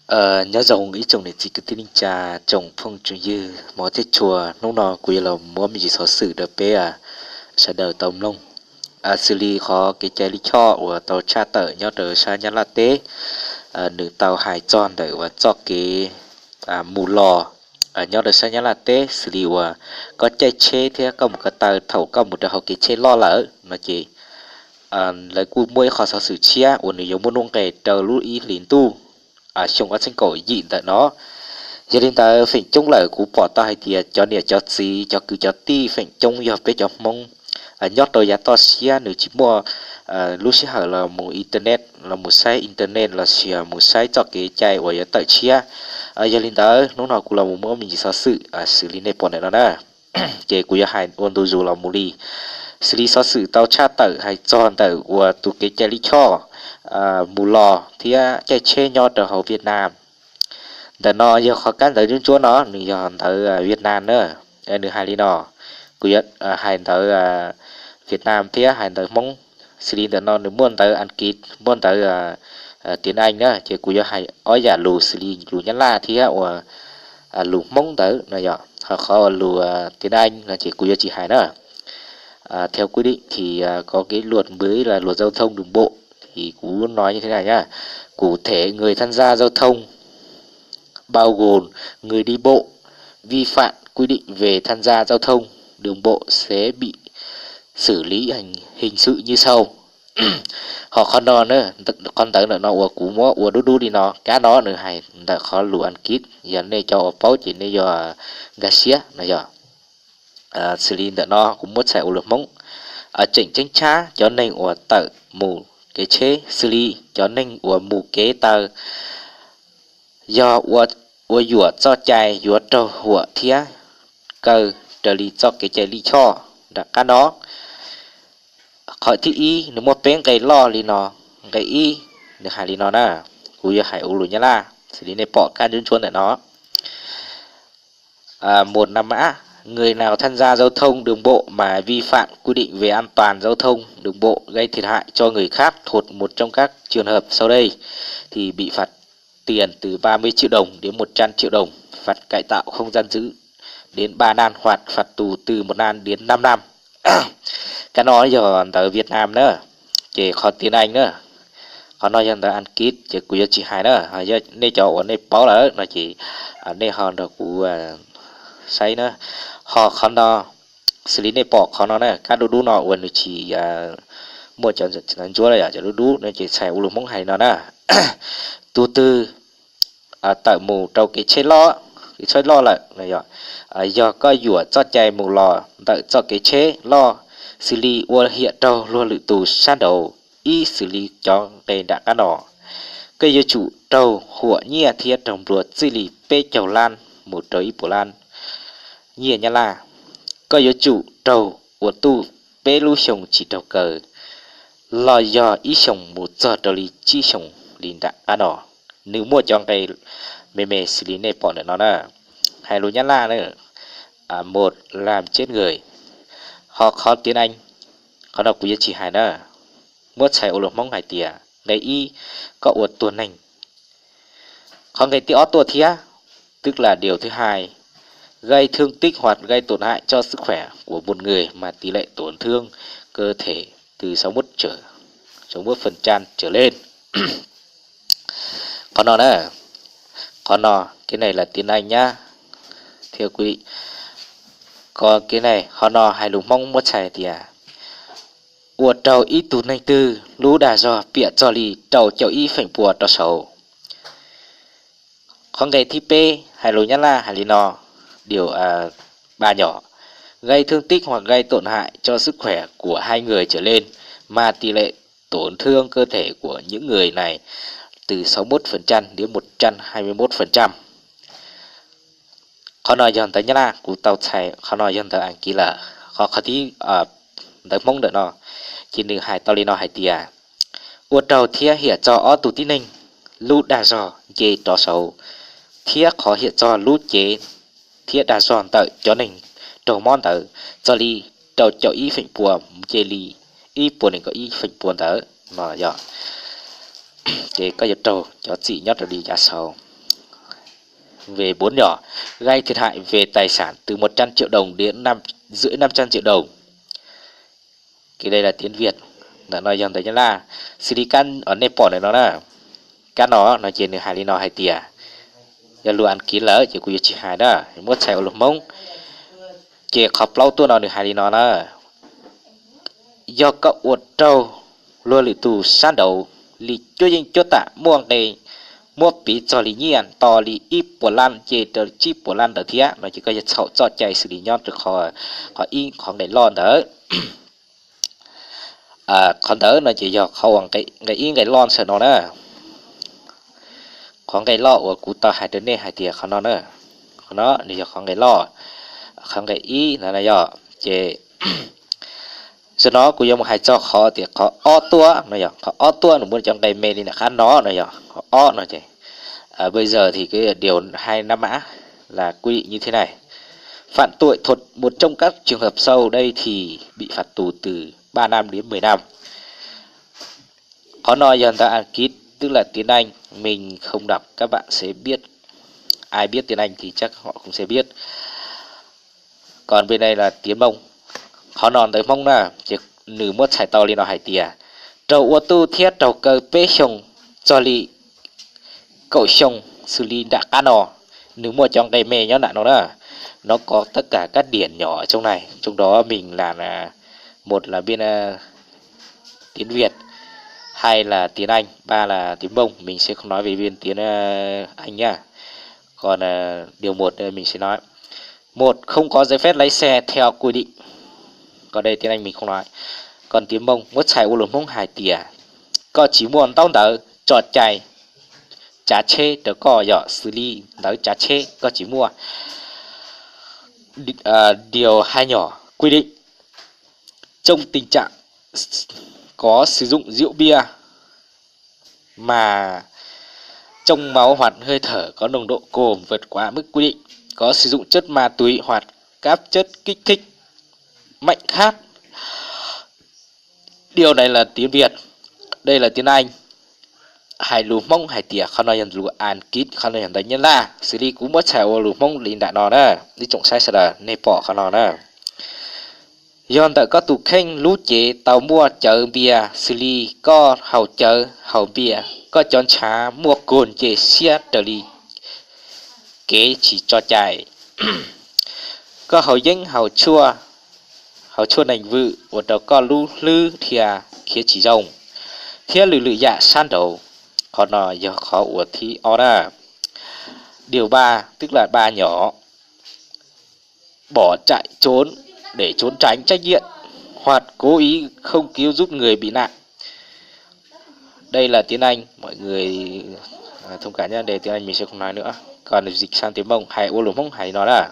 Nyob zoo ib tsoom niam txiv kwv tij neej tsa, tsoom phooj tsoom ywg hmov thiab tshua, hnub no kuv yuav los muab me ntsis xov xwm rau peb sawv daws tau mloog. Xws li qhov kev cai lij choj uas tau tshaj tawm nyob rau sab Nyab Laj teb, nws tau hais txog ntawm uas txoj kev mus los nyob rau sab Nyab Laj teb, xws li uas koj caij tsheb thiab koj mus ko taw thaum koj mus rau hauv kev tsheb loj lawm no ces lawv kuj muaj ib qho xov xwm tshiab uas nws yuav muaj nuj nqes rau lub ib hlis ntuj xyoo ob txhiab kaum yim ntawm no. Yog li ntawd feem coob lawm kuv pom tau hais tias cov niam cov txiv cov kwv cov tij feem coob yog peb cov Hmoob nyob rau yav toj siab nws tsis muaj lub sij hawm los mus internet los mus saib internet los sis mus saib txoj kev cai uas yuav tawm tshiab. Yog li ntawd hnub no kuv los mus muab me ntsis xov xwm xws li nej pom ntawm no na, ces kuv yuav hais ua ntu zus los mus li. Xws li xov xwm tau tshaj tawm hais txog ntawm uas tus kev cai lij choj mus los thiab caij tsheb nyob rau hauv Vietnam. Ntawm no yog qhov kab ntawv ntsuab ntsuab no nws yog ntawv Vietnam na. Nws hais li no, kuv yuav hais ntawv Vietnam thiab hais ntawv Hmoob. Xws li ntawm no nws muaj ntawv Askiv, muaj ntawv Tiếng Anh na, ces kuv yuav hais ob yam lus xws li lus Nyab Laj thiab uas lus Hmoob ntawd no yog. Ho qhov uas lus Tiếng Anh no ces kuv yuav tsis hais na. Theo quy định thì có cái luật mới là luật giao thông đường bộ thì kuv nói như thế này nhá. Cụ thể người tham gia giao thông bao gồm người đi bộ vi phạm quy định về tham gia giao thông đường bộ sẽ bị xử lý hành hình sự như sau. Ho qhov no, qhov ntawv ntawm no uas kuv muab ua dub dub li no, kab no nws hais ntawm qhov lus Askiv, yog nej cov uas paub ces nej yuav nkag siab no yog. Xws li ntawm no kuv muab txhais ua lus Hmoob, tseem ceeb tshaj cov neeg uas tawm mus kev tsheb xws li cov neeg uas mus kev taw, yog ua yuam txoj cai yuav raug huam thiab kaw raws li txoj kev cai lij choj nram qab no. Qhov thib ib nws muaj peb nqe loj li no. Nqe ib nws hais li no na, kuv yuav hais ua lus Nyab Laj xws li nej pom kab ntsuab ntsuab ntawm no. Một năm á, người nào tham gia giao thông đường bộ mà vi phạm quy định về an toàn giao thông đường bộ gây thiệt hại cho người khác thuộc một trong các trường hợp sau đây thì bị phạt tiền từ ba mươi triệu đồng đến một trăm triệu đồng, phạt cải tạo không giam giữ đến ba năm hoặc phạt tù từ một năm đến năm năm. Kab no yog ntawv Việt Nam na, ces qhov Tiếng Anh na, qhov no yog ntawv Askiv ces kuv yuav tsis hais na. Nej cov uas nej paub lawm no ces nej ho nrog kuv saib na. Ho qhov no, xws li nej pom qhov no na, kab dub dub no uas nws tsis muaj cov ntsuab los yog cov dub dub no ces txhais ua lus Hmoob hais li no na. Tus twg tawm mus rau kev tsheb loj, kev tsheb loj lawm, yog koj yuam txoj cai mus los ntawm txoj kev tsheb loj, xws li ua hiam raug luag lwm tus sab nraud, ib xws li cov nqe nram qab no, koj yuav tsum raug huam nyiaj thiab raug nplua txij li peb caug lab mus rau ib puas lab nyiaj Nyab Laj. Koj yuav tsum raug ua ntuj peb lub xyoo tsis raug kaw, los yog ib xyoos mus txog rau li tsib xyoos li nram qab no. Nws muaj cov nqe me me xws li nej pom ntawm no na. Hais lus Nyab Laj na, một làm chết người. Ho qhov Tiếng Anh, qhov no kuv yuav tsis hais na. Muab txhais ua lus Hmoob hais tias nqe ib, koj ua tuag neeg. Qhov nqe thib ob tuaj thiab, tức là điều thứ hai, gây thương tích hoặc gây tổn hại cho sức khỏe của một người mà tỷ lệ tổn thương cơ thể từ sáu mươi mốt trở, sáu mươi mốt phần trăm trở lên. Qhov no na, qhov no, cái này là tiếng Anh nhá. Theo quy định, còn cái này, qhov no hais lus Hmoob muab txhais tias ua rau ib tug neeg twg lub dag zog piam txog li rau caum ib feem pua rau saud. Qhov nqe thib peb hais lus Nyab Laj hais li no, điều ba nhỏ, gây thương tích hoặc gây tổn hại cho sức khỏe của hai người trở lên mà tỷ lệ tổn thương cơ thể của những người này từ sáu mươi mốt phần trăm đến một trăm hai mươi mốt phần trăm. Qhov no yog ntawv Nyab Laj, kuv tau txhais qhov no yog ntawv Askiv lawm. Qhov, qhov thib, ntawv Hmoob ntawm no ces nws hais tau li no hais tias ua raug thiab hiam txog ob tug tib neeg lub dag zog nce rov saud, thiab qhov hiam txog lub cev thiab dag zog ntawm cov neeg raug mob ntawd txog li rau caum ib feem pua nce li ib puas nees nkaum ib feem pua ntawd no yog, ces koj yuav raug cov txim nyob rau li yav saud. về bốn nhỏ, gây thiệt hại về tài sản từ một trăm triệu đồng đến năm, dưới năm trăm triệu đồng. Cái đây là tiếng Việt, ntawm no yog ntawv Nyab Laj. Xws li kab nej pom ntawm no na, kab no no ces nws hais li no hais tias, yog lus Askiv lawm ces kuv yuav tsis hais na, muab txhais ua lus Hmoob. Ces qhov plaub tuaj no nws hais li no na, yog koj ua raug luag lwm tus sab nraud li cuab yeej cuab tam muaj nqe, muab piv txog li nyiaj nto li ib puas lab ces rau tsib puas lab ntawd thiab no ces koj yog txhaum txoj cai xws li nyob rau qhov ib qhov nqe loj ntawd. Qhov ntawd no ces yog qhov uas nqe ib nqe loj ntawm no na. Qhov nqe loj uas kuv tau hais rau nej hais tias qhov no na, qhov no nws yog qhov nqe loj, qhov nqe ib no yog. Ces tam sim no kuv yuav mus hais txog qhov tias qhov ob tuaj no yog, qhov ob tuaj nws muaj cov nqe me li nram qab no no yog qhov ob no ces, bây giờ thì cái điều hai năm mã là quy định như thế này. Phạm tội thuộc một trong các trường hợp sau đây thì bị phạt tù từ ba năm đến mười năm. Qhov no yog ntawv Askiv, tức là tiếng Anh, mình không đọc, các bạn sẽ biết. Ai biết tiếng Anh thì chắc họ cũng sẽ biết. Còn bên đây là tiếng Mông. Qhov no ntawv Hmoob na, ces nws muab txhais tau li no hais tias, raug ua tub thiab raug kaw peb xyoos txog li kaum xyoo xws li nram qab no, nws muaj cov nqe me nyob nram no na. Nó có tất cả các điểm nhỏ trong này, trong đó mình là một là bên tiếng Việt, hai là tiếng Anh, ba là tiếng Mông. Mình sẽ không nói về bên tiếng Anh nhá. Còn điều một mình sẽ nói. Một, không có giấy phép lái xe theo quy định. Còn đây tiếng Anh mình không nói. Còn tiếng Mông, muab txhais ua lus Hmoob hais tias, koj tsis muaj ntaub ntawv tso cai tsav tsheb rau koj yom, xws li ntawv tsav tsheb koj tsis muaj. Điều hai nhỏ quy định trong tình trạng có sử dụng rượu bia mà trong máu hoặc hơi thở có nồng độ cồn vượt quá mức quy định, có sử dụng chất ma túy hoặc các chất kích thích mạnh khác. Điều này là tiếng Việt, đây là tiếng Anh. Hais lus Hmoob hais tias qhov no yog lus Askiv, qhov no yog ntawv Nyab Laj, xws li kuv muab txhais ua lus Hmoob li nram no na, ib tsoom saib sawv daws nej pom qhov no na. Yog ntawm koj tus kheej lub cev tau muaj cawv npias xws li koj haus cawv haus npias, koj cov ntshav muaj kog ces siab raws li kev tsis tso cai. Koj haus yeeb haus tshuaj, haus tshuaj neeg vwm ua rau koj lub hlwb dhia khiav tsis zoo, thiab lwm lwm yam sab nraud. Qhov no yog qhov uas thib ob na. Điều ba, tức là ba nhỏ. Bỏ chạy trốn để trốn tránh trách nhiệm hoặc cố ý không cứu giúp người bị nạn. Đây là tiếng Anh, mọi người thông cảm nhé, đây tiếng Anh mình sẽ không nói nữa. Còn dịch sang tiếng Mông, hais ua lus Hmoob hais no na.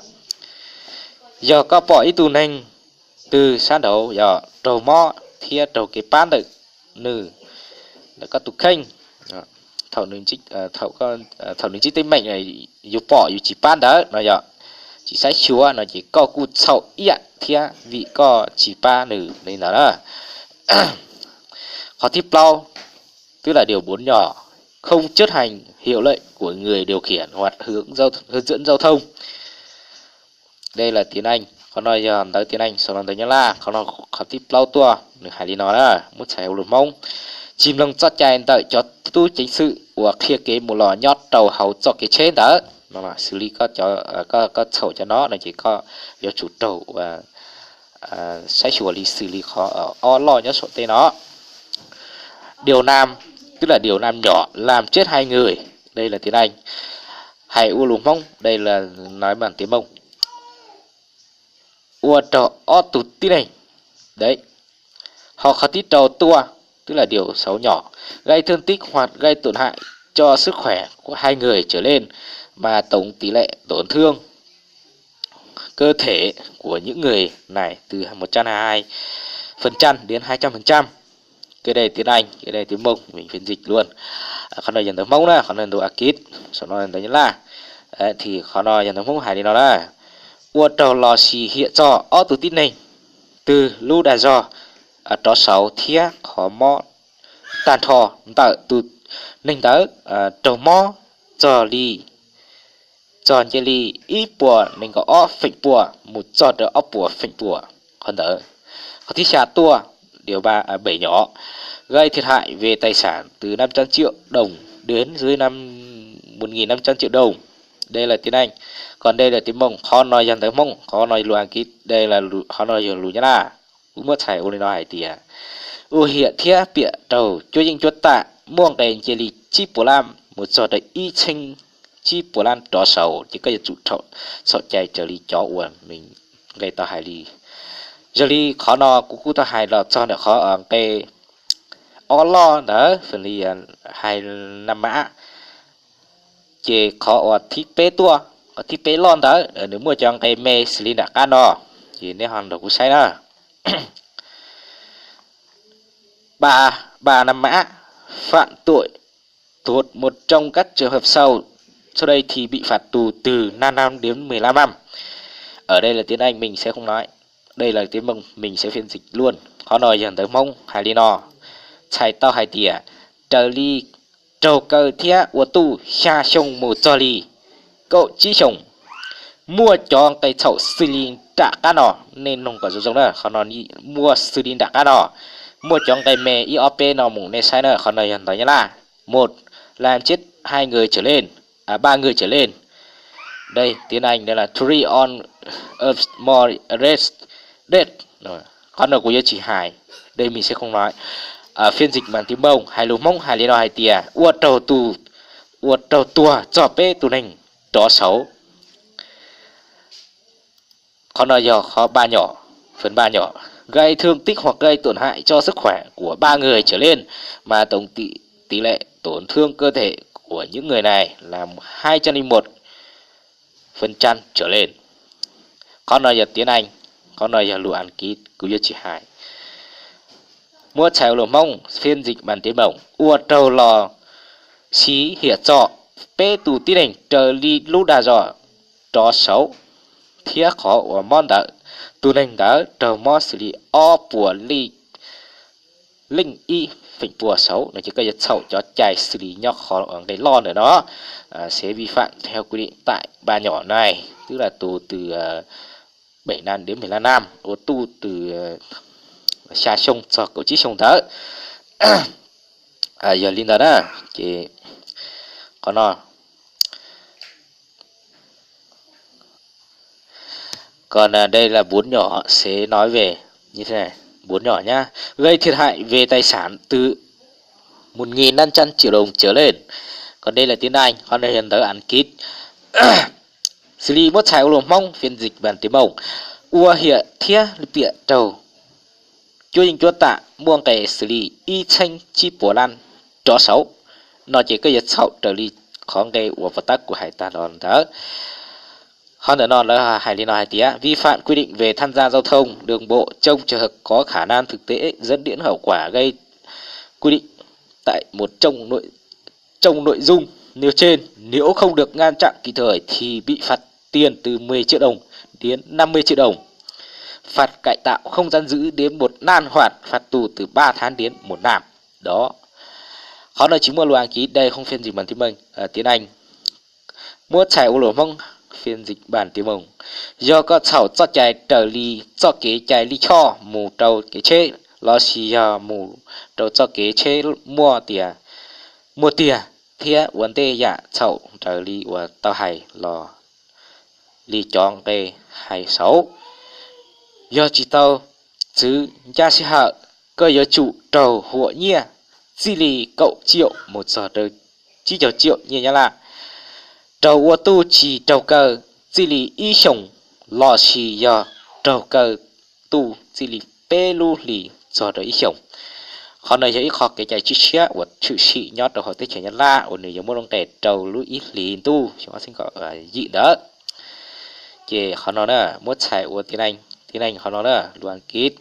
Yog koj pom ib tug neeg twg sab nraud yog raug mob thiab raug kev pab ntawm nws, ntawm koj tus kheej, thaum nws ntsib teeb meem, yus pom yus tsis pab ntawd no yog tsis saib xyuas no ces koj kuj txhaum ib yam thiab vim koj tsis pab nws li ntawd na. Qhov thib plaub, tức là điều bốn nhỏ, không chấp hành hiệu lệnh của người điều khiển hoặc hướng dẫn giao thông. Đây là tiếng Anh, qhov no yog ntawv tiếng Anh, sau no ntawv Nyab Laj, qhov no qhov thib plaub tuaj nws hais li no na, muab txhais ua lus Hmoob. Tsis mloog txoj cai ntawm cov tub ceev xwm uas qhia kev mus los nyob rau hauv txoj kev tsheb ntawd. Xws li koj txhaum cov no no ces koj yuav tsum raug saib xyuas li xws li qhov ob loj nyob saum tej no. Điều năm, tức là điều năm nhỏ làm chết hai người. Đây là tiếng Anh. Hais ua lus Hmoob, đây là nói bằng tiếng Mông. Ua raug ob tug tib neeg. Ho qhov thib rau tuaj, tức là điều sáu nhỏ, gây thương tích hoặc gây tổn hại cho sức khỏe của hai người trở lên mà tổng tỷ lệ tổn thương cơ thể của những người này từ một trăm hai mươi hai phần trăm đến hai trăm phần trăm. Cái đây tiếng Anh, cái đây tiếng Mông, mình phiên dịch luôn. Qhov no yog ntawv Hmoob na, qhov no ntawv Askiv, sau no ntawv Nyab Laj. Thì qhov no yog ntawv Hmoob hais li no na. Ua raug los sis hiam txog ob tug tib neeg twg lub dag zog rov saud thiab qhov mob tag nrho ntawm tus neeg ntawd raug mob txog li txog nce li ib puas nees nkaum ob feem pua mus txog rau ob puas feem pua. Qhov ntawd, qhov thib xya tuaj, điều ba, à, bảy nhỏ, gây thiệt hại về tài sản từ năm trăm triệu đồng đến dưới năm, một nghìn năm trăm triệu đồng. Đây là tiếng Anh. Còn đây là tiếng Mông, qhov no yog ntawv Hmoob, qhov no lus Askiv, đây là lus, qhov no yog lus Nyab Laj. Kuv muab txhais ua li no hais tias, ua hiam thiab piam raug cuab yeej cuab tam muaj nqe nce li tsib puas lab mus txog rau ib txheeb tsib puas lab rov saud, ces koj yuav tsum txhaum cai raws li cov uas nws nqe tau hais li. Yog li qhov no kuv kuj tau hais los txog ntawm qhov nqe ob loj ntawd, phần li hais năm mã, ces qhov uas thib peb tuaj, qhov thib peb loj ntawd nws muaj cov nqe me xws li nram qab no, ces nej ho nrog kuv saib na. Ba, ba năm mã, phạm tội thuộc một trong các trường hợp sau, sau đây thì bị phạt tù từ năm năm đến mười lăm năm. Ở đây là tiếng Anh, mình sẽ không nói. Đây là tiếng Mông, mình sẽ phiên dịch luôn. Qhov no yog ntawv Hmoob hais li no, txhais tau hais tias raws li raug kaw thiab ua tuj xya xyoo mus txog li kaum tsib xyoo, muaj cov nqe txhaum xws li nram qab no. Nej mloog kom zoo zoo na, qhov no muaj xws li nram qab no, muaj cov nqe me ib ob peb no mus nej saib na, qhov no yog ntawv Nyab Laj. Một, làm chết hai người trở lên, à, ba người trở lên. Đây, tiếng Anh đây là three or more arrest dead. Qhov no kuv yuav tsis hais, đây mình sẽ không nói. Phiên dịch bằng tiếng Mông, hais lus Hmoob hais li no hais tias ua raug tus, ua raug tuag txog peb tus neeg rov saud. Qhov no yog qhov ba nhỏ, phần ba nhỏ, gây thương tích hoặc gây tổn hại cho sức khỏe của ba người trở lên mà tổng tỷ, tỷ lệ tổn thương cơ thể của những người này là hai trăm linh một phần trăm trở lên. Qhov no yog tiếng Anh, qhov no yog lus Askiv, kuv yuav tsis hais. Muab txhais ua lus Hmoob, phiên dịch bằng tiếng Mông, ua raug los siv hiam txom peb tus tib neeg raws li lub dag zog rov saud, thiab qhov uas mob ntawd, tus neeg ntawd raug mob xws li ob puas li leej ib feem pua saud no ces koj yuav txhaum cov cai xws li nyob qhov nqe loj ntawm no, sẽ vi phạm theo quy định tại ba nhỏ này, tức là tù từ bảy năm đến mười lăm năm, ua tuj từ xya xyoo txog kaum tsib xyoo ntawd. Yog li ntawd na, ces qhov no Còn à, đây là bốn nhỏ sẽ nói về như thế này. Bốn nhỏ nhá. Gây thiệt hại về tài sản từ một nghìn năm trăm triệu đồng trở lên. Còn đây là tiếng Anh, qhov no yog ntawv Askiv. Xws li muab txhais ua lus Hmoob, phiên dịch bằng tiếng Mông, ua hiam thiab piam raug cuab yeej cuab tam muaj nqe xws li ib txheeb tsib puas lab rov saud no ces koj yuav txhaum raws li qhov nqe uas puas tab kuv hais tag los ntawd. Qhov ntawm no lawv hais li no hais tias vi phạm quy định về tham gia giao thông đường bộ trong trường hợp có khả năng thực tế dẫn đến hậu quả gây quy định tại một trong nội, trong nội dung nêu trên, nếu không được ngăn chặn kịp thời thì bị phạt tiền từ mười triệu đồng đến năm mươi triệu đồng, phạt cải tạo không giam giữ đến một năm hoặc phạt tù từ ba tháng đến một năm. Đó. Qhov no tsis muaj lus Askiv, đây không phiên dịch bằng tiếng Mông, à, tiếng Anh. Muab txhais ua lus Hmoob, phiên dịch bằng tiếng Mông, yog koj txhaum txoj cai raws li txoj kev cai lij choj mus rau kev tsheb lossis yog mus rau txoj kev tsheb muaj tiag, muaj tiag thiab ua ntej yam txhaum raws li uas tau hais los li cov nqe hais saud, yog tsis tau txwv ncaj sij hawm, koj yuav tsum raug huam nyiaj txij li kaum triệu mus txog rau tsib caug triệu nyiaj Nyab Laj. Raug ua tuj tsis raug kaw txij li ib xyoos lossis yog raug kaw tuj txij li peb lub hlis txog rau ib xyoos. Qhov no yog ib qho kev cai tshiab tshiab uas tshwm sim nyob rau hauv teb chaws Nyab Laj uas nws yuav muaj lub nqe rau lub ib hlis ntuj xyoo ob txhiab kaum yim ntawd. Ces qhov no na, muab txhais ua tiếng Anh, tiếng Anh qhov no na, lus Askiv,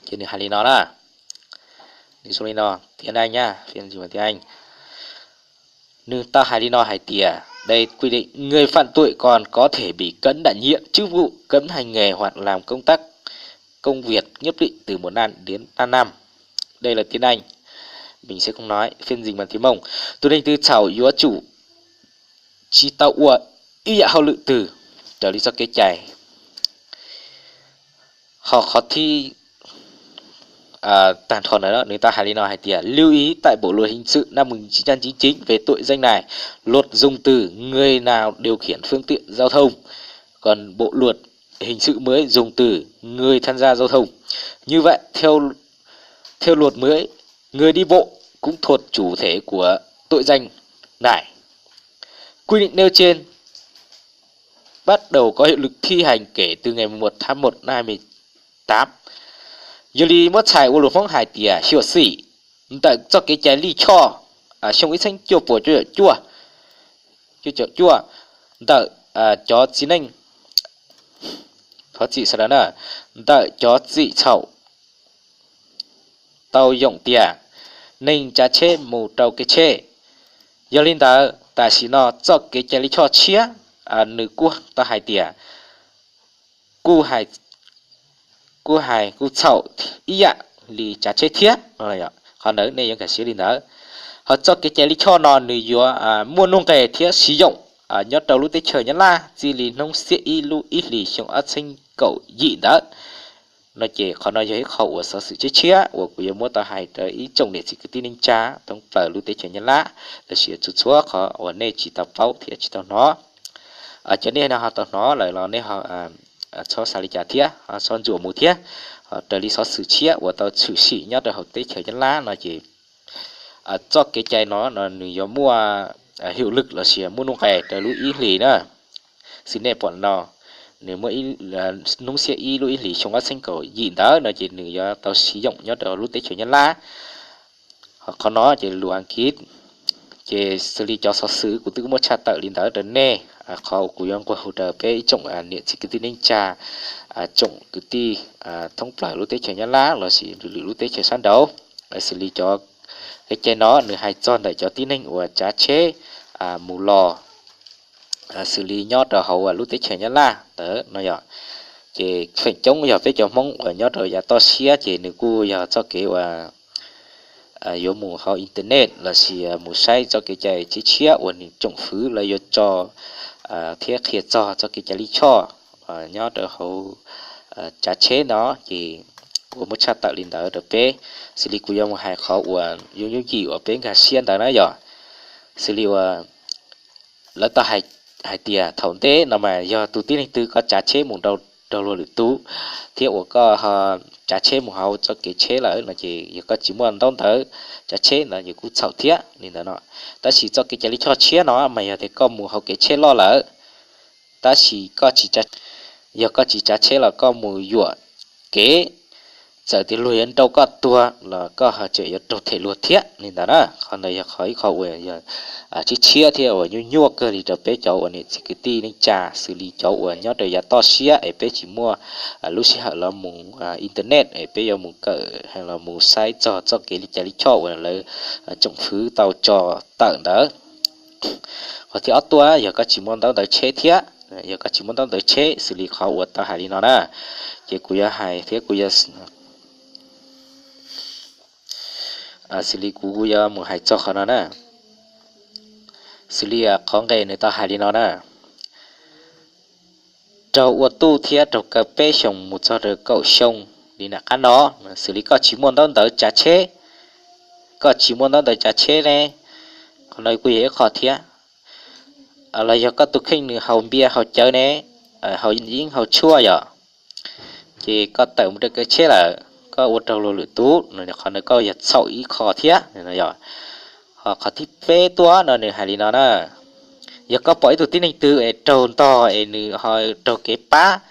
ces nws hais li no na, nws zoo li no, tiếng Anh nha, phiên dịch bằng tiếng Anh. Nws tau hais li no hais tias, đây quy định người phạm tội còn có thể bị cấm đảm nhiệm chức vụ, cấm hành nghề hoặc làm công tác, công việc nhất định từ một năm đến năm năm. Đây là tiếng Anh. Mình sẽ không nói, phiên dịch bằng tiếng Mông. Tus neeg twg txhaum yuav tsum tsis tau ua ib yam hauj lwm twg raws li txoj kev cai. Ho qhov thib tag nrho ntawd nws tau hais li no hais tias, Lưu ý tại Bộ luật hình sự năm một nghìn chín trăm chín mươi chín về tội danh này, luật dùng từ người nào điều khiển phương tiện giao thông, còn Bộ luật hình sự mới dùng từ người tham gia giao thông. Như vậy, theo, theo luật mới, người đi bộ cũng thuộc chủ thể của tội danh này. Quy định nêu trên bắt đầu có hiệu lực thi hành kể từ ngày một tháng một năm hai nghìn mười tám. Yog li muab txhais ua lus Hmoob hais tias xyuam xim ntawm txoj kev cai lij choj xyoo ib txhiab cuaj puas cuaj caum cuaj, cuaj caum cuaj, ntawm cov txiv neej, thov txim sawv daws na, ntawm cov txim txhaum tau yoom tias neeg tsav tsheb mus rau kev tsheb. Yog li ntawd tam sim no txoj kev cai lij choj tshiab nws kuj tau hais tias kuj hais, kuj txhaum ib yam li tsav tsheb thiab. Qhov ntawd nej yuav nkag siab li ntawd. Ho txoj kev cai lij choj no nws yuav muaj nuj nqes thiab siv yoom nyob rau lub teb chaws Nyab Laj txij li hnub xiab ib lub ib hlis xyoo ob txhiab kaum yim ntawd. No ces qhov no yog ib qho uas xov xwm tshiab tshiab uas kuv yuav muab tau hais rau ib tsoom niam txiv kwv tij neej tsa thoob plaws lub teb chaws Nyab Laj, tab sis txhua txhua qhov uas nej tsis tau paub thiab tsis tau hnov. Cov nej ho tau hnov lawm los nej ho txhob xav li cas thiab, txhob ntsuam mus thiab. Raws li xov xwm tshiab uas tau tshwm sim nyob rau hauv teb chaws Nyab Laj no ces txoj kev cai no no nws yuav muaj hiệu lực lossis muaj nuj nqes rau lub ib hlis na. Xws nej pom no, nws muaj hnub xiab ib lub ib hlis xyoo ob txhiab kaum yim ntawd no ces nws yuav tau siv yoom nyob rau lub teb chaws Nyab Laj. Ho qhov no ces lus Askiv, ces xws li cov xov xwm kuv twb muab tshaj tawm li ntawd rau nej. Qhov kuv yuav nquag hu rau peb ib tsoom niam txiv kwv tij neej tsa, tsoom kwv tij thoob plaws lub teb chaws Nyab Laj lossis lwm lub teb chaws sab nraud, xws li cov kev cai no nws hais txog ntawm cov tib neeg uas tsav tsheb mus los, xws li nyob rau hauv lub teb chaws Nyab Laj ntawd no yog, ces feem coob yog peb cov Hmoob uas nyob rau yav toj siab ces nws kuj yog txoj kev uas yuav mus hauv internet lossis mus saib txoj kev cai tshiab tshiab uas nws tsoom fwv lawv yuav tso thiab qhia txog txoj kev cai lij choj nyob rau hauv tsav tsheb no, ces kuv muab tshaj tawm li ntawd rau peb. Xws li kuv yuav mus hais qhov uas yooj yooj yim uas peb nkag siab ntawd na yog, xws li uas lawv tau hais tias thaum ntej no mas yog tus tib neeg twg koj tsav tsheb mus rau luag lwm tus thiab uas koj ho tsav tsheb mus hauv txoj kev tsheb lawm no ces yog koj tsis muaj ntaub ntawv tsav tsheb ntawd ces kuj txhaum thiab li ntawd no. Tab sis txoj kev cai lij choj tshiab no mas yog tias koj mus hauv kev tsheb loj lawm, tab sis koj tsis, yog koj tsis tsav tsheb los koj mus yuam kev, txawm tias luag yuav nrau koj tuag los koj ho tseem yuav raug them luag thiab li ntawd na. Qhov ntawd yog qhov ib qho uas yog tshiab tshiab thiab uas nyuaj nyuaj kawg li rau peb cov uas niam txiv kwv tij neej tsa xws li cov uas nyob rau yav toj siab es peb tsis muaj lub sij hawm los mus internet es peb yuav mus kawm los mus saib txog txoj kev li cas li choj uas lawv tsoom fwv tau tso tawm ntawd. Qhov thib ob tuaj yog koj tsis muaj ntaub ntawv tsheb thiab, yog koj tsis muaj ntaub ntawv tsheb xws li qhov uas tau hais li no na, ces kuv yuav hais thiab kuv yuav xws li kuv yuav mus hais txog qhov no na. Xws li qhov nqe nws tau hais li no na, raug ua tub thiab raug kaw peb xyoos mus txog rau kaum xyoo li nram qab no, xws li koj tsis muaj ntaub ntawv tsav tsheb, koj tsis muaj ntaub ntawv tsav tsheb ne, qhov no kuj yog ib qho thiab. Los yog koj tus kheej nws haus npias haus cawv ne, haus yeeb haus tshuaj yom, ces koj tawm mus rau kev tsheb lawm, koj ua raug luag lwm tus, qhov ntawd koj yog txhaum ib qho thiab. Ho qhov thib peb tuaj no nws hais li no na, yog koj pom ib tug tib neeg twg es raug ntog es nws ho raug kev pab,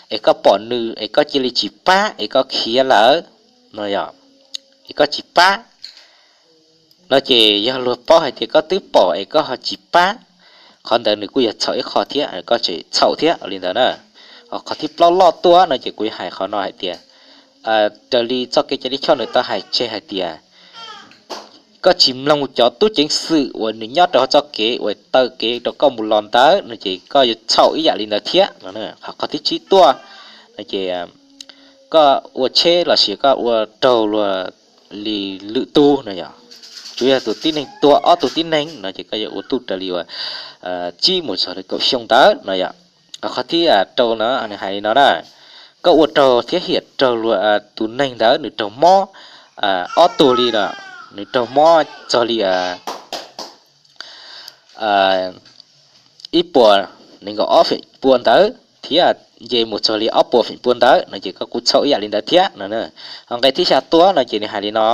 es koj pom nws es koj cia li tsis pab es koj khiav lawm no, es koj tsis pab no ces yog luag paub hais tias koj twb pom es koj ho tsis pab, qhov ntawd nws kuj yog txhaum ib qho thiab, koj tseem txhaum thiab li ntawd na. Ho qhov thib plaub loj tuaj no ces kuv yuav hais qhov no hais tias, raws li txoj kev cai lij choj nws tau hais tseg hais tias koj tsis mloog cov tub ceev xwm uas nws nyob rau hauv txoj kev uas taw kev rau koj mus los ntawd no ces koj yuav txhaum ib yam li ntawd thiab. Ho qhov thib tsib tuaj no ces koj ua tsheb los sis koj ua raug luag li lwm tus no yog, Yog tus tib neeg tuag ob tug tib neeg no ces koj yuav ua tuj raws li uas tsib mus txog li kaum xyoo ntawd no yom. Qhov thib rau no nws hais li no na, koj ua raug thiab hiam raug luag tus neeg ntawd nws raug mob ob tug li no, nws raug mob txog li ib puas nees nkaum ob feem pua ntawd thiab nce mus txog li ob puas feem pua ntawd no ces koj kuj txhaum ib yam li ntawd thiab no. Ho nqe thib xya tuaj no ces nws hais li no,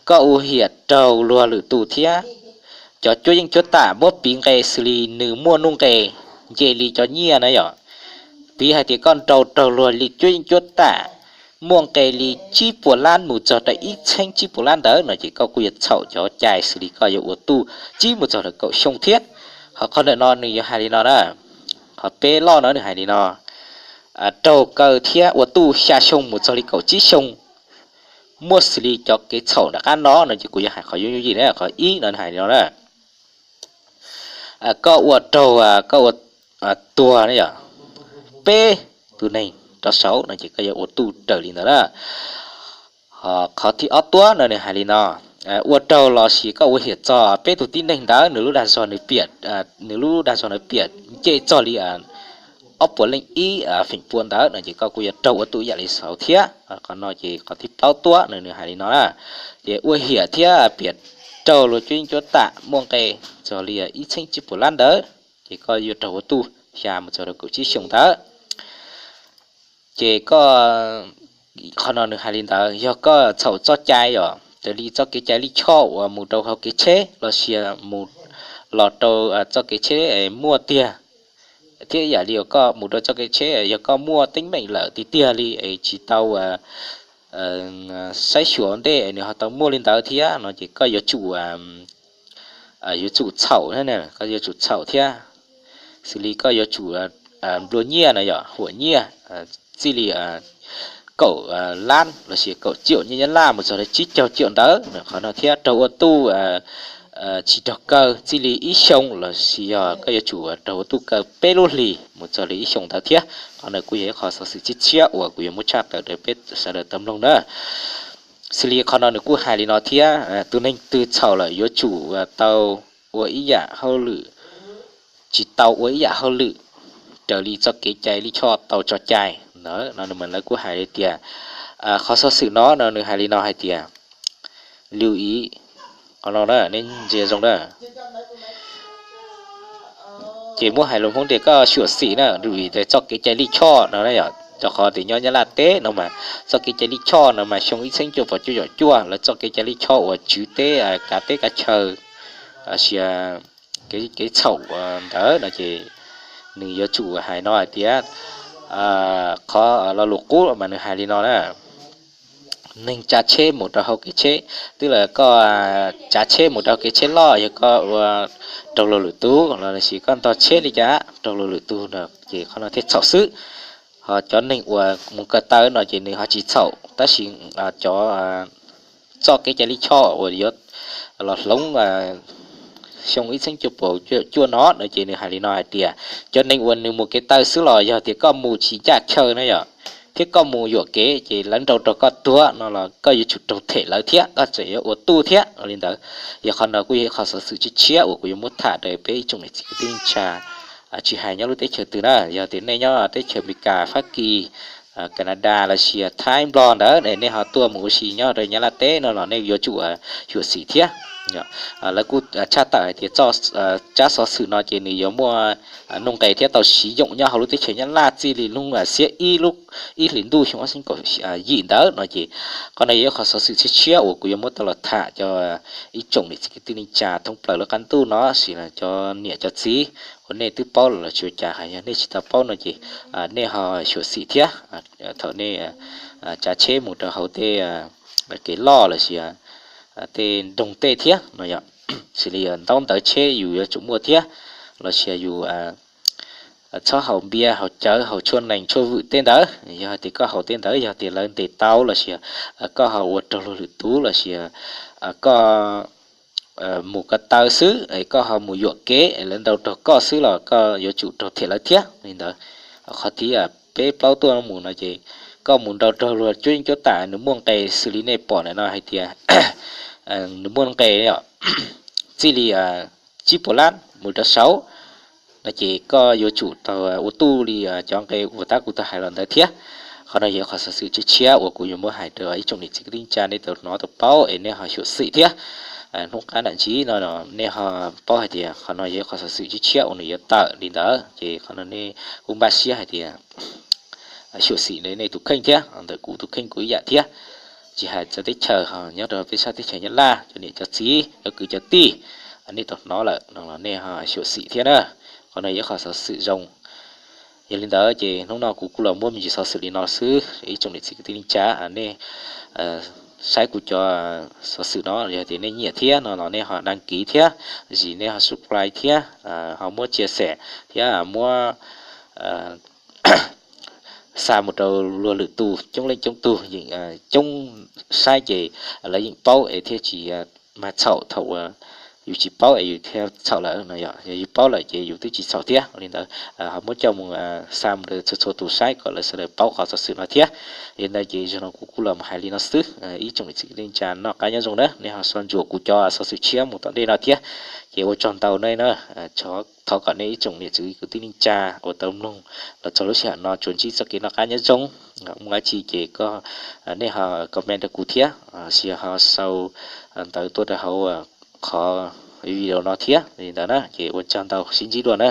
koj ua hiam raug luag lwm tus thiab cov cuab yeej cuab tam muab piv nqe xws li nws muaj nuj nqes nce li cov nyiaj na yom. Piv hais tias koj nrau raug luag li cuab yeej cuab tam muaj nqe li tsib puas lab mus txog rau ib txheeb tsib puas lab ntawd no ces koj kuj yuav txhaum cov cai xws li koj yuav ua tuj tsib mus txog rau kaum xyoo thiab. Ho qhov ntawm no nws yuav hais li no na, qhov peb loj no nws hais li no, raug kaw thiab ua tuj xya xyoo mus txog li kaum tsib xyoo muaj xws li cov kev txhaum nram qab no no ces kuv yuav hais qhov yooj yooj yim na. Qhov ib no nws hais li no na, koj ua raug, koj ua tuag yog peb tus neeg rov saud no ces koj yuav ua tuj raws li ntawd na. Qhov thib ob tuaj no nws hais li no, ua raug los sis koj ua hiam txog peb tug tib neeg ntawd nws lub dag zog nws piam, nws lub dag zog nws piam nce txog li ob puas leej ib feem pua ntawd no ces koj kuj yuav raug ua tuj ib yam li saud thiab. Qhov no ces qhov thib plaub tuaj no nws hais li no na, ces ua hiam thiab piam raug luag cuab yeej cuab tam muaj nqe txog li ib txheeb tsib puas lab ntawd ces koj yuav raug ua tuj xya mus txog rau kaum tsib xyoo ntawd. Ces koj, qhov no nws hais li ntawd yog koj txhaum txoj cai yom, raws li txoj kev cai lij choj uas mus rau hauv kev tsheb los sis mus los rau txoj kev tsheb muaj tiag, thiab yam li uas koj mus rau txoj kev tsheb yog koj muaj teeb meem lawm tiag tiag li es tsis tau saib xyuas ua ntej nws ho tau muaj li ntawd thiab no ces koj yuav tsum, yuav tsum txhaum, koj yuav tsum txhaum thiab. Xws li koj yuav tsum nplua nyiaj no yog huam nyiaj txij li kaum lab los sis kaum ciaum nyiaj Nyab Laj mus txog rau tsib caug ciaum ntawd no, qhov no thiab raug ua tuj tsis raug kaw txij li ib xyoo los sis yog koj yuav tsum raug ua tuj kaw peb lub hlis mus txog li ib xyoo ntawd thiab. Qhov no kuj yog ib qho xov xwm tshiab tshiab uas kuv yuav muab tshaj tawm rau peb sawv daws tau mloog na. Xws li qhov no nws kuj hais li no thiab, tus neeg twg txhaum lawm yuav tsum tau ua ib yam hauj lwm, tsis tau ua ib yam hauj lwm raws li txoj kev cai lij choj tau tso cai ntawd no. Nws mas lawv kuj hais li tias, qhov xov xwm no no nws hais li no hais tias, lus ib, qhov no na nej ntsia zoo na, ces muab hais lus Hmoob tias koj xyuam xim na, lus ib tias txoj kev cai lij choj no na yom. Rau qhov tias nyob Nyab Laj teb no mas txoj kev cai lij choj no mas xyoo ib txheeb cuaj puas cuaj caum cuaj lawv txoj kev cai lij choj uas tswv teb kav teb kav chaw, sia kev txhaum ntawd no ces nws yuav tsum hais no hais tias, qhov lo lus qub mas nws hais li no na, neeg tsav tsheb mus rau hauv kev tsheb, twb yog koj tsav tsheb mus rau hauv kev tsheb loj, yog koj ua raug luag lwm tus los sis koj ntog tsheb li cas raug luag lwm tus no ces qhov no thiaj txhaum xwb. Ho cov neeg uas mus ko taw no ces nws ho tsis txhaum, tab sis cov txoj kev cai lij choj uas yuav los hloov xyoo ib txheeb cuaj puas cuaj no no ces nws hais li no hais tias, cov neeg uas nws mus kev taw xwb los yog tias koj mus tsis ncaj chaw na yom, thiab koj mus yuam kev ces lawv nrau raug koj tuag no los koj yuav tsum raug them lawv thiab, koj tseem yuav ua tuj thiab li ntawd. Yog qhov no kuj yog ib qho xov xwm tshiab tshiab uas kuv yuav muab tham rau peb ib tsoom niam txiv kwv tij neej tsa tsis hais nyob lub teb chaws twg na, yog tias nej nyob teb chaws Amelikas, Fab Kis, Kanada los sis Thaib, Nplog ntawd nej ho tuaj mus ua si nyob rau Nyab Laj teb no los nej yuav tsum xyuam xim thiab. Lawv kuj tshaj tawm hais tias tsab xov xwm no ces nws yuav muaj nuj nqes thiab tau siv yoom nyob hauv lub teb chaws Nyab Laj txij li hnub xiab ib lub ib hlis ntuj xyoo ob txhiab kaum yim ntawd no ces qhov no yog ib qho xov xwm tshiab tshiab uas kuv yuav muab tau los tham cov ib tsoom niam txiv kwv tij neej tsa thoob plaws lub qab ntuj no, sis cov niam cov txiv uas nej twb paub lawm los tsis ua cas, yog nej tsis tau paub no ces nej ho xyuam xim thiab thaum nej tsav tsheb mus rau hauv tej kev loj los sis tej nroog tej thiab no yom. Xws li ntaub ntawv tsheb yus yuav tsum muaj thiab, los sis yus txhob haus npias haus cawv haus tshuaj nees tshuaj vwm tej ntawd. Yog tias koj haus tej ntawd yog tias lawv ntes tau los sis koj ho ua raug luag lwm tus los sis koj mus ko taw xwb es koj ho mus yuam kev lawv nrau raug koj xwb los koj yuav tsum raug them lawv thiab li ntawd. Qhov thib peb plaub tuaj mus no ces koj mus nrau raug luag cuab yeej cuab tam nws muaj nqe xws li nej pom ntawm no hais tias nws muaj nqe txij li tsib puas lab mus rau saud no ces koj yuav tsum tau ua tuj li cov nqe uas tab kuv tau hais los ntawd thiab. Qhov no yog qhov xov xwm tshiab tshiab uas kuv yuav muab hais rau ib tsoom niam txiv kwv tij neej tsa nej tau hnov tau paub es nej ho xyuam xim thiab. Hnub qab nram ntsis no nej ho paub hais tias qhov no yog qhov xov xwm tshiab tshiab uas nws yuav tawm li ntawd ces qhov no nej kuj npaj siab hais tias xyuam xim nej tus kheej thiab ntawm kuv tus kheej kuj ib yam thiab. Tsis hais txawv teb chaws ho nyob rau peb sab teb chaws Nyab Laj cov niam cov txiv cov kwv cov tij, nej tau hnov lawm no los nej ho xyuam xim thiab na. Qhov no yog qhov xov xwm zoo. Yog li ntawd ces hnub no kuv kuj los muab me ntsis xov xwm li no xwb. Ib tsoom niam txiv kwv tij neej tsa nej saib kuv cov xov xwm no yog tias nej nyiam thiab no los nej ho đăng ký thiab, zis nej ho subscribe thiab, ho muab chia sẻ thiab muab xa mus rau luag lwm tus coob leej coob tug yeej coob saib ces lawv yeej paub es thiaj tsis mag txhaum thaum uas yus tsis paub es yus thiaj txhaum lawm no. Yog yus paub lawm ces yus twb tsis txhaum thiab. Li ntawd ho muab coj mus xa mus rau txhua txhua tus saib kom lawv sawv daws paub qhov xov xwm no thiab. Li ntawd ces zaum no kuv kuj los hais li no xwb. Ib tsoom niam txiv kwv tij neej tsa noj qab nyob zoo na, nej ho so ntsuam kuv cov xov xwm tshiab mus tom ntej no thiab. Ces ua tsaug ntau nej na. Thov kom nej ib tsoom niam txiv kwv tij neej tsa uas tau mloog los txog lub sij hawm no tsuas ntsib txoj kev noj qab nyob zoo. Muaj dab tsi ces koj, nej ho comment rau kuv thiab, los sis ho sau ntawv tuaj rau hauv qhov video no thiab. Li ntawd na ces ua tsaug ntau, sib ntsib dua na.